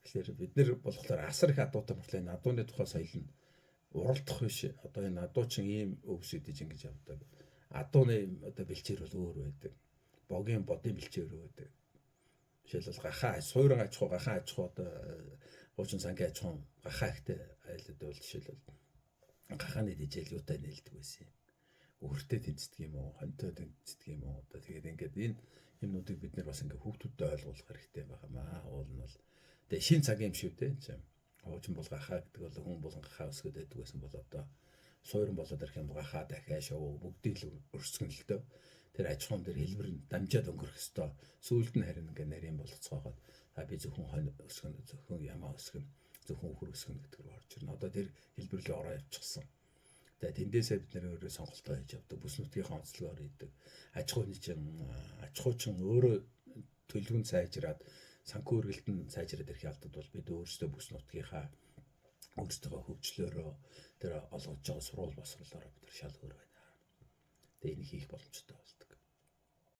Тэгэхээр бид нэр болохоор асар их адуутай мөртлөө энэ адууны тухай соёл нь уралдах биш. Одоо энэ адуучин ийм өвс идэж ингэж явдаг. Адууны одоо бэлчээр бол өөр байдаг. Богийн бодын бэлчээр өөр байдаг. Жишээлбэл, гахаа суурин аж ахуй, гахаа аж ахуй, одоо хуучин сангийн аж ахуйн гахаа ихтэй айлууд бол жишээлбэл гахааны дижээл юутай нээлдэг байсан юм. Өвөртэй тэнцдэг юм уу, хонтой тэнцдэг юм уу? Одоо тэгээд ингээд энэ юмнуудыг бид нэр бас ингээд хүүхдүүдэд ойлгуулах хэрэгтэй байгаа маа. Уул нь бол тэгээ шин цагийн юм шүү дээ. Хуучин бол гахаа гэдэг бол хүн болон гахаа өсгöd байдаг байсан бол одоо суурин болоод ирэх юм, гахаа дахиад шоу бүгдийг л өрсгөн л дөө. Тэр аж ахуйн дээр хэлбэр нь дамжаад өнгөрөх ёстой. Сүүлд нь харин ингээ нарийн болцоогоод а би зөвхөн хонь өсгөн, зөвхөн ямаа өсгөн, зөвхөн үхэр өсгөн гэдэг рүү орж ирнэ. Одоо тэр хэлбэрлээ ороо явчихсан. Тэгээ тэндээсээ бид нэр өөрөө сонголтоо хийж явдаг. Бүс нутгийнхаа онцлогоор хийдэг. Аж ахуйн чинь, аж ахуй чинь өөрөө төлөв нь сайжраад, санхүү өргөлт нь сайжраад ирэх ялдад бол бид өөрсдөө бүс нутгийнхаа өөрсдийнхөө хөгжлөөрөө, тэр олгож байгаа сурвал босрлоороо бид нар шал өөр байна. Тэгээ энэ хийх боломжтой болдог.